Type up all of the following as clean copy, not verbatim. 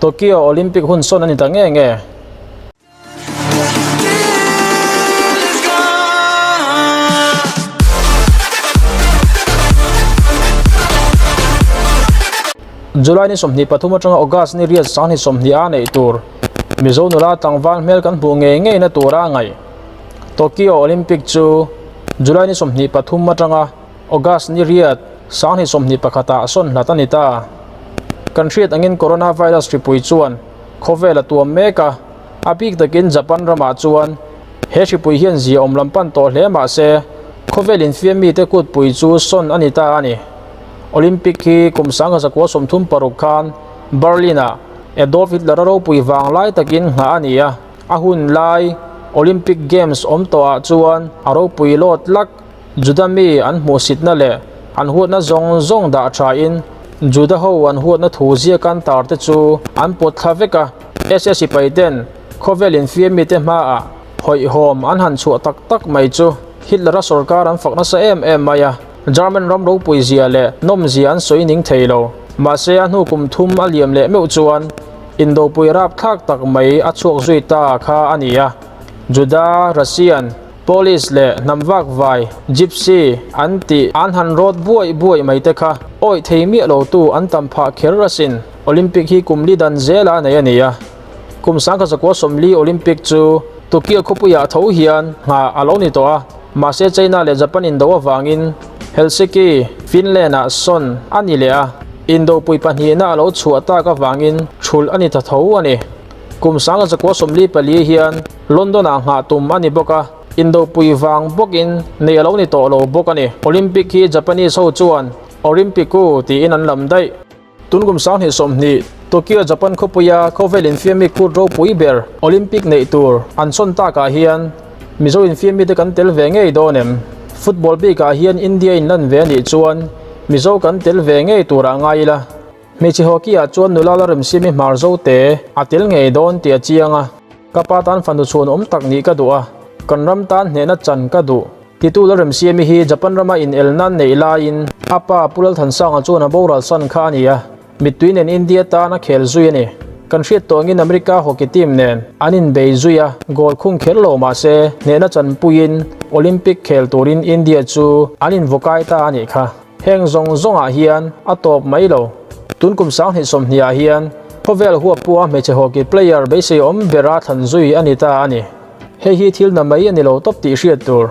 Tokyo Olympic hun sawn a ni ta nge nge. July ni 23 atanga August ni riat sanghnih 20 a neih tur Mizo nula tlangval hmel kan hmuh ngei ngei na tura ngaih Tokyo Olympic chu July ni 23 atanga August ni riat sanghnih 21 ah sawn hlat a ni ta. Kan hriat angin coronavirus hripui chuan khawvel a tuam mek a, a bik takin Japan ramah chuan he hripui hian zia awm lam pan tawh hle mah se khawvel infiam mite kutpui chu sawn a ni ta a ni. Olympic hi kum 1936 khan Berlin-ah Adolf Hitler-a ropui vang lai takin nghah a ni a, a hun lai Olympic Games awm tawhah chuan a ropui lawt lak. Juda mi an hmuhsitna leh an huatna zawng zawng dah thain Juda ho an huatna thu ziakan tar te chu an pawt thla vek a. SS sipai ten khawvel infiam mite hmaah hawihhawm an han chhuah tak tak mai chu Hitler-a sorkar an fak nasa em em mai a. German ram ropui zia leh nawm zia an sawi ning thei lo. Mahse a hnu kum thum a liam leh meuh chuan indopui rapthlak tak mai a chhuak zui ta kha a ni a. Juda, Russian, Police leh hnam vak vai, Gypsy, an tih an han rawt buaih buaih mai te kha awih thei miah lo tu an tam phah kher asin. Olympic hi kum li dan zela a nei a ni a. Kum 1940 Olympic chu Tokyo khawpuiah tho hian nghah a lo ni tawh a, mahse China leh Japan indo avangin Helsinki, Finland-ah sawn a ni leh a, indopui pahnihna a lo chhuah tak avangin thulh a ni ta tho a ni. Kum 1944 hian London-ah nghah tum a ni bawk a, indopui vang bawkin neih a lo ni tawh lo bawk a ni. Olympic hi Japanese ho chuan Orimpiku tiin an lam daih. Tun kum 2020, Tokyo, Japan khawpuia khawvel infiammi kut ropui ber Olympic neih tur an sawn takah hian Mizo infiammi te kan tel ve ngei dawn em? Football bikah hian India in lan ve a nih chuan Mizo kan tel ve ngei turah ngai ila. Hmeichhe hockey ah chuan nula la remsiami hmar zo te a tel ngei dawn tih a chiang a, ka pa tan fanu chhuan awm tak nih ka duh a, kan ram tan hnehna chan ka duh. Titu la remsiami hi Japan rama inel nan neih laiin a pa Pu Lalthansanga chuan a boral san kha a ni a, mittui nen India tan a khel zui a ni. Kan hriat tawh angin America hockey team nen an inbei zui a, goal khung kher lo mah se hnehna chanpuiin Olympic khel turin India chu an invukai ta a nih kha. Heng zawng zawngah hian a tawp mai lo. Tun kum 2020 ah hian khawvel huappua hmeichhe hockey player beisei awm bera thlan zui a ni ta a ni. Hei hi thil na mai a ni lo tawp tih hriat tur.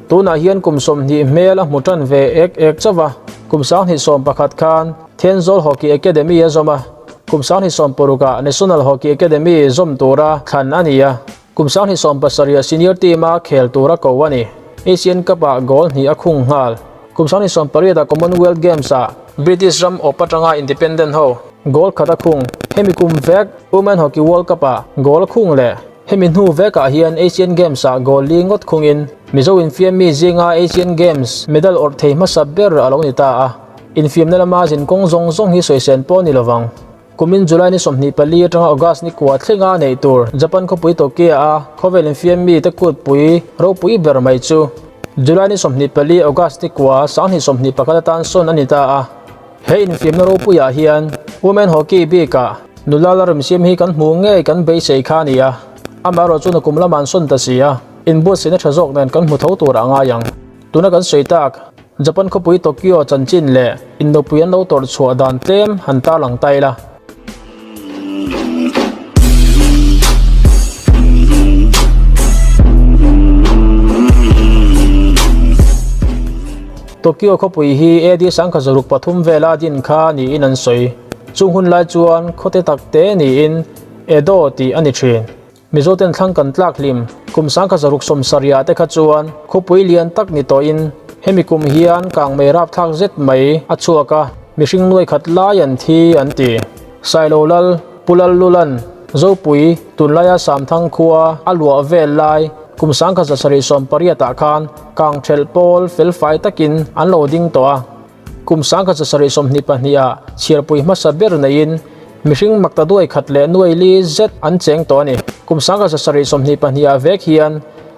Tunah hian kum 20 hmel a hmu tan ve ek ek chauh a, kum 2011 khan Thenzawl Hockey Academy a zawm a, kum 2016 ah National Hockey Academy zawm tura thlan a ni a. Kum 2017 senior team a khel tura ko a ni. Asian Cup ah goal hnih a khung nghal. Kum 2018 ah Commonwealth Games ah British ram awp atanga independent ho goal khat a khung. Hemi kum vek Women Hockey World Cup ah goal a khung leh. Hemi hnu vek ah hian Asian Games ah goal li ngawt khungin Mizo infiam mi zinga Asian Games medal awrh thei hmasa ber a lo ni ta a. Infiamna lama zinkawng zawng zawng hi sawisên pawh a ni lovang. Kumin July ni 24 atanga August ni kua thlenga neih tur Japan khawpui Tokyo a khawvel infiam mite kutpui ropui ber mai chu July ni 24 August ni kua 2021 atan sawn a ni ta a. He infiamna ropuiah hian Women Hockey bikah nula la remsiam hi kan hmuh ngei kan beisei kha a ni a, amaherawh chu nakum lamah an sawn ta si a, inbuatsaihna tha zawk nen kan hmu tho tur a ngai ang. Tuna kan sawi tak Japan khawpui Tokyo chanchin leh indopui an lo tawrh chhuah dan tlem han tarlang ta ila. Tokyo khawpui hi AD 1903 vela din kha niin an sawi. Chung hun lai chuan khawte tak te niin Edo tih a ni thin. Mizoten thlang kan tlak hlim kum 1970 te kha chuan khawpui lian tak ni tawhin hemi kum hian kangmei rapthlak zet mai a chhuak a, mihring nuai khat lai an thi an ti. Sailo Lal, Pu Lal Lulan, Zopui, tunlaia Samthang khua a luah vel lai kum 1978 ah khan kangthelh pawl felfai takin an lo ding tawh a. Kum 1922 ah chhiarpui hmasa ber neiin mihring makta duai khat leh nuai li zet an cheng tawh a ni. Kum 1922 ah vek hian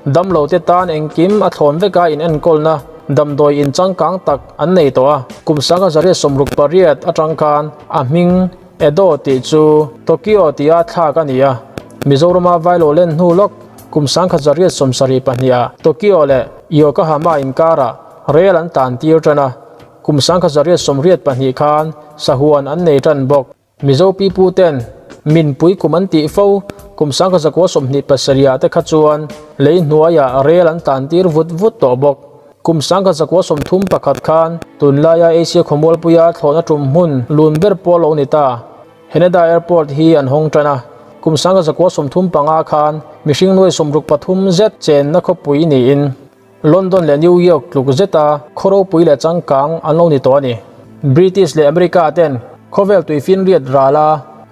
damlo te tan engkim a thlawn veka in enkawlna damdawi in changkang tak an nei tawh a. Kum 1968 atang khan a hming. Edo tih chu Tokyo tia thlak a ni a, Mizorama Vailo len hnu lawk kum 1872 ah Tokyo leh Yokohama inkarah rel an tan tir tan a, kum 1982 khan sahuan an nei tan bawk. Mizo pipu ten minpui kum an tih fo, kum 1927 ah te kha chuan lei hnuaiah rel an tan tir vut vut tawh bawk. Kum 1931 khan tunlaia Asia khawmualpuia thlawhna tum hmun lun ber pawh lo ni ta. Haneda Airport hi an hawng tan a, kum 1935 khan mihring nuai 63 zet chenna khawpui niin London leh New York tluk zeta khaw ropui leh changkang an lo ni tawh a ni. British leh America ten khawvel tuifinriat rala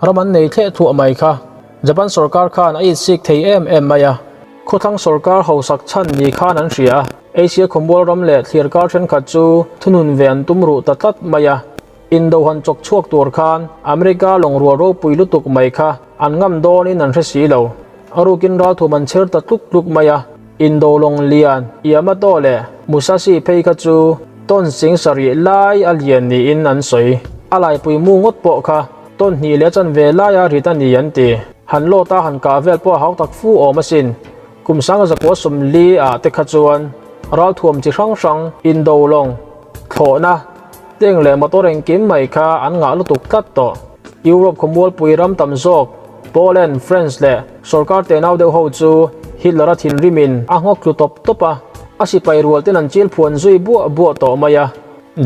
ram an nei thleh thuah mai kha Japan sorkar khan a itsik thei em em mai a. Khawthlang sorkar hausak chhan ni khan an hria a, Asia khawmual ram leh thliarkar thenkhat chu thunun ve an tum ruh ta tlat mai a. Indo han chawk chhuak tur khan America lawngrual ropui lutuk mai kha an ngam dawnin an hre si lo. A rukin ralthum an chher ta tluk tluk mai a. Indo lawng lian Yamato leh Musashi phei kha chu tawn sing sarih lai a lian niin an sawi. A laipui mu ngawt pawh kha tawn hnih leh chanve laia rit a ni an ti. Han lawt a han kah vel pawh a hau tak fu awm asin. Kum 1940 ah te kha chuan ralthuam chi hrang hrang Indo lawng, thlawhna, tank leh motor engkim mai kha an ngah lutuk tlat tawh. Europe khawmualpui ram tam zawk Poland, France leh sorkar tenau deuh ho chu Hitler-a thinrimin a nghawk tlu tawp tawp a, a sipai rual ten an chil phuan zui buah buah tawh mai a.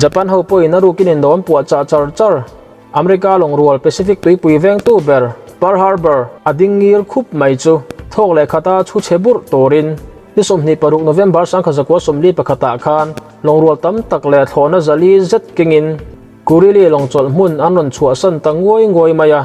Japan ho pawhin a rukin indo an puah chah char char. America lawngrual Pacific tuipui vengtu ber Pearl Harbor a ding ngir khup mai chu thawk leh khata chhu chhe burh turin ni 26 November 1941 ah khan lawngrual tam tak leh thlawhna zali zet kengin Kurili lawngchawlh hmun an rawn chhuahsan ta nguai nguai mai a.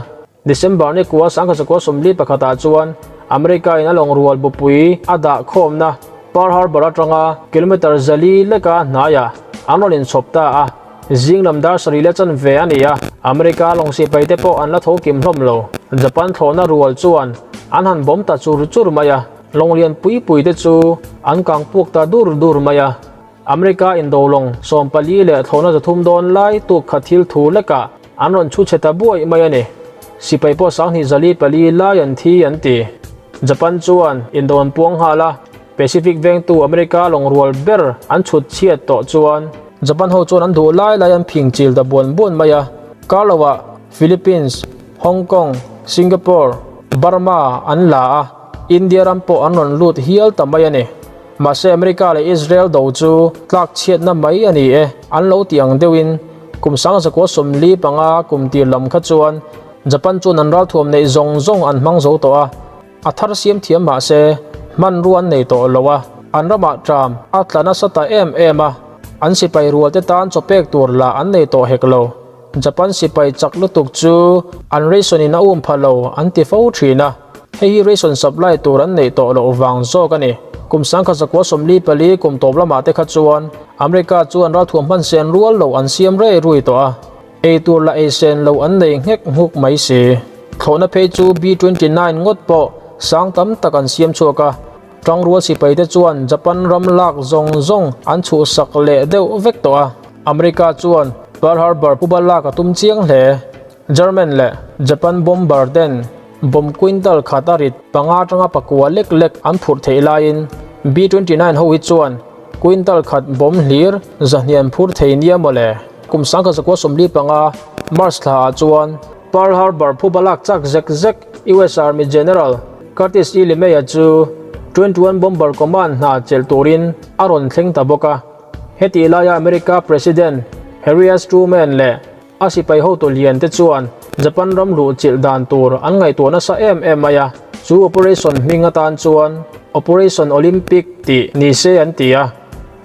December ni kua 1941 ah chuan America in a lawngrual bupui a dah khawmna Pearl Harbor atanga kilometer zali leka hnaiah an rawn inchhawp ta a. Zing lam dar sarih leh chanve a ni a, America lawng sipai te pawh an la tho kim hlawm lo. Japan thlawhna rual chuan an han bawm ta chur chur mai a, lawng lian pui pui te chu an kang puak ta dur dur mai a. America indo lawng 14 leh thlawhna 300 dawn lai tuk khat thil thu lekah an rawn chhu chhe ta buai mai a ni. Sipai pawh 24 lai an thi an ti. Japan chuan indo an puang nghal a, Pacific vengtu America lawng rual ber an chhut chhiat tawh chuan Japan ho chuan an duh lai lai an phing chil ta buan buan mai a. Kar lovah Philippines, Hong Kong, Singapore, Burma an la a, India ram pawh an rawn lut hial ta mai a ni. Mahse America leh Israel do chu tlak chhiatna mai a ni e, an lo ti ang deuhin kum 1945 kum tir lam kha chuan Japan chuan an ralthuam neih zawng zawng an hmang zo tawh a, a thar siam thiam mahse hmanrua an nei tawh lo a, an ramah ṭam a tla nasa ta em em a, an sipai rual te tan chaw pek tur lah an nei tawh hek lo. Japan sipai chak lutuk chu an ration in a um pha lo an ti fo thin a, hei hi ration supply tur an neih tawh loh vang zawk a ni. Kum 1944 kum tawp lamah te kha chuan America chuan ralthuam hman sen rual loh an siam rei rui tawh a, ei tur la ei sen loh an nei nghek nghuk mai si. Thlawhna phei chu B-29 ngawt pawh sang tam tak an siam chhuak a, Tangrual sipaite chuan Japan ram lak zawng zawng an chhuhsak leh deuh vek tawh a. America chuan Pearl Harbor puba lak a tum chiang hle. German leh Japan bomber ten bomb quintal khat a rit panga atanga pakua lek lek an phurh theih laiin B-29 ho hi chuan quintal khat bomb hlir zahnian phur thei nia mawle. Kum 1945 March thla ah chuan Pearl Harbor phuba lak chak zek zek US Army General Curtis E. LeMay-a chu 21 Bomber Command hna chelh turin a rawn thleng ta bawk a. Hetih laia America President Harry S. Truman leh a sipai hotu lian te chuan Japan ram luh chilh dan tur an ngaihtuah nasa em em mai a. Chu operation hming atan chuan Operation Olympic tih ni se an ti a.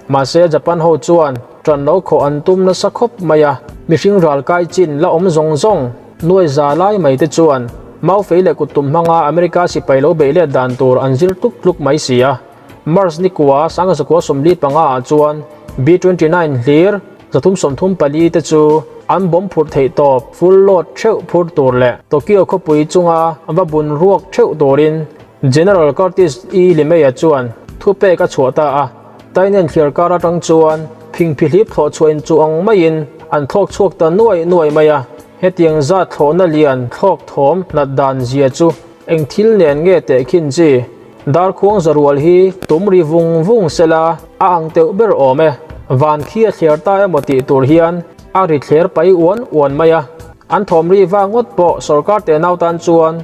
Mahse Japan ho chuan ṭan lo khawh an tum nasa khawp mai a, mihring ral kai chin la awm zawng zawng nuai za lai mai te chuan Maufei leh kuttum hmanga America sipai lo beih let dan tur an zir tluk tluk mai si a. March ni kua 1945 ah chuan B-29 hlir 334 te chu an bomb phurh theih tawp full load theuh phur tur leh Tokyo khawpui chunga va bun ruak theuh turin General Curtis E. LeMay-a chuan thupek a chhuah ta a. Tainen thliar kar atang chuan phingphihlip thlawh chhuah in chu ang maiin an thlawk chhuak ta nuai nuai mai a. Hetiang zat thlawhna lian thlawk thawm nat dan zia chu eng thil nen nge tehkhin chi? Darkhuang zarual hi tum ri vung vung sela a ang teuh ber awm e. Van khi a thler ta emaw tih tur hian a ri thler pai uan uan mai a. An thawm ri vang ngawt pawh sorkar tenau tan chuan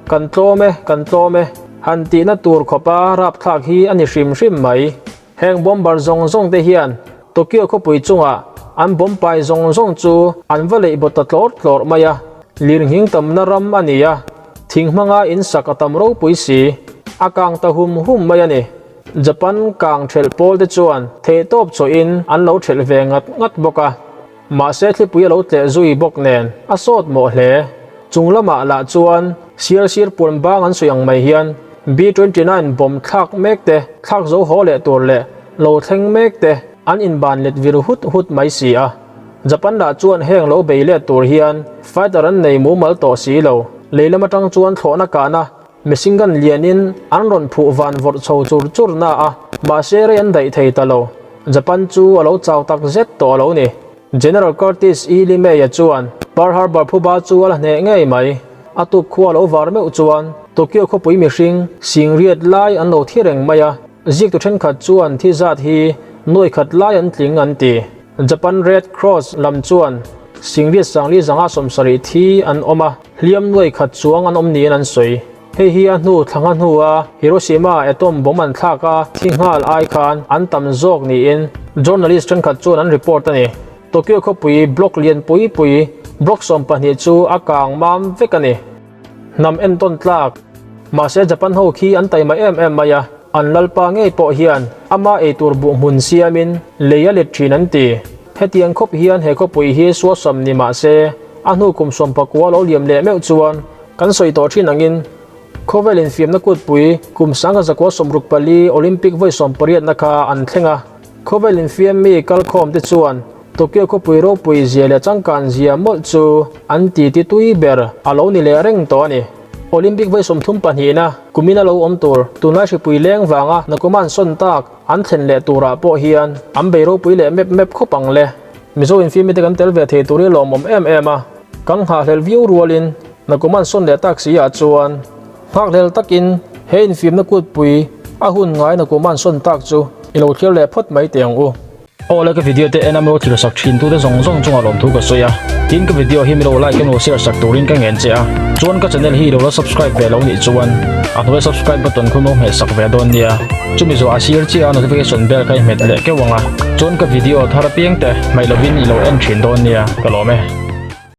kan tlawm e, kan tlawm e han tihna tur khawpa rapthlak hi a ni hrim hrim mai. Heng bomber zawng zawng te hian Tokyo khawpui chungah an bomb pai zawng zawng chu an va leih baw ta tlawr tlawr mai a, lirnghing tamna ram a ni a, thing hmanga in sak a tam ropui si, a kang ta hum hum mai a ni. Japan kang thelh pawl te chuan theihtawp chawhin an lo thelh ve ngat ngat bawk a. Mahse thlipui a lo tleh zui bawk nen a sawt mawh hle. Chung lamah lah chuan sial sir puan bang an sawi ang mai hian B-29 bomb thlak mek te, thlak zo haw leh tur leh lo thleng mek te an inban let vir hut hut mai si a. Japan lah chuan heng lo bei let tur hian fighter an nei mumal tawh si lo. Lei lam atang chuan thlawhna kahna machine gun lianin an rawn phuh van vawrh chho chur chur na a, mahse rei an daih thei ta lo. Japan chu a lo chau tak zet tawh a lo ni. General Curtis E. LeMay-a chuan Pearl Harbor phuba chu a la hneh ngei mai. A tuk khua lo var meuh chuan Tokyo khawpui mihring singriat lai an lo thi reng mai a, ziktu thenkhat chuan thi zat hi nuai khat lai an tling an ti. Japan Red Cross lam chuan singriat sangli zanga 70 thi an awm a, hliam nuai khat chuang an awm niin an sawi. Hei hi a hnu thlanga hnua Hiroshima atom bomb an thlak a thi nghal ai khan an tam zawk niin journalist thenkhat chuan an report a ni. Tokyo khawpui block lian pui pui block 12 chu a kang mam vek a ni. Hnam entawn tlak. Mahse Japan ho khi an taima em em mai a, an lalpa ngei pawh hian ama eitur buh hmun siamin lei a let thin an ti. Hetiang khawp hian he khawpui hi suasam ni mahse a hnu kum 19 lo liam leh meuh chuan Kan sawi tawh thin angin, khawvel infiamna kutpui kum 1964 Olympic vawi 18 na kha an thleng a. Khawvel infiam mi kalkhawm te chuan Tokyo khawpui ropui zia leh changkan zia mawlh chu an ti ti tui ber a lo ni leh reng tawh a ni. Olympic vawi 32 na kumin a lo awm tur tunlai hripui leng vanga nakuman sawn tak an thlen leh turah pawh hian an bei ropui leh mep mep khawp ang le. Mizo infiam mite kan tel ve thei tur hi lawmawm em em a, kan nghahhlelh viau rualin nakum an sawn leh tak si ah chuan nghakhlel takin he infiamna kutpui a hun ngai nakum an sawn tak chu i lo thlir leh phawt mai teh ang u. Aw le ka video te en a milo thlir sak thin tute zawng zawng chungah lawmthu ka sawi a, tin ka video hi milo like emaw share sak turin ka ngen che a, chuan ka channel hi i lo la subscribe ve lo nih chuan a hnuai subscribe button khu milo hmeh sak ve dawn nia, chumi zawh a sir chiah a notification bell kha i hmet leh keuh ang a. Chuan ka video thar apiang te hmaih lovin i lo en thin dawn nia ka lawm e.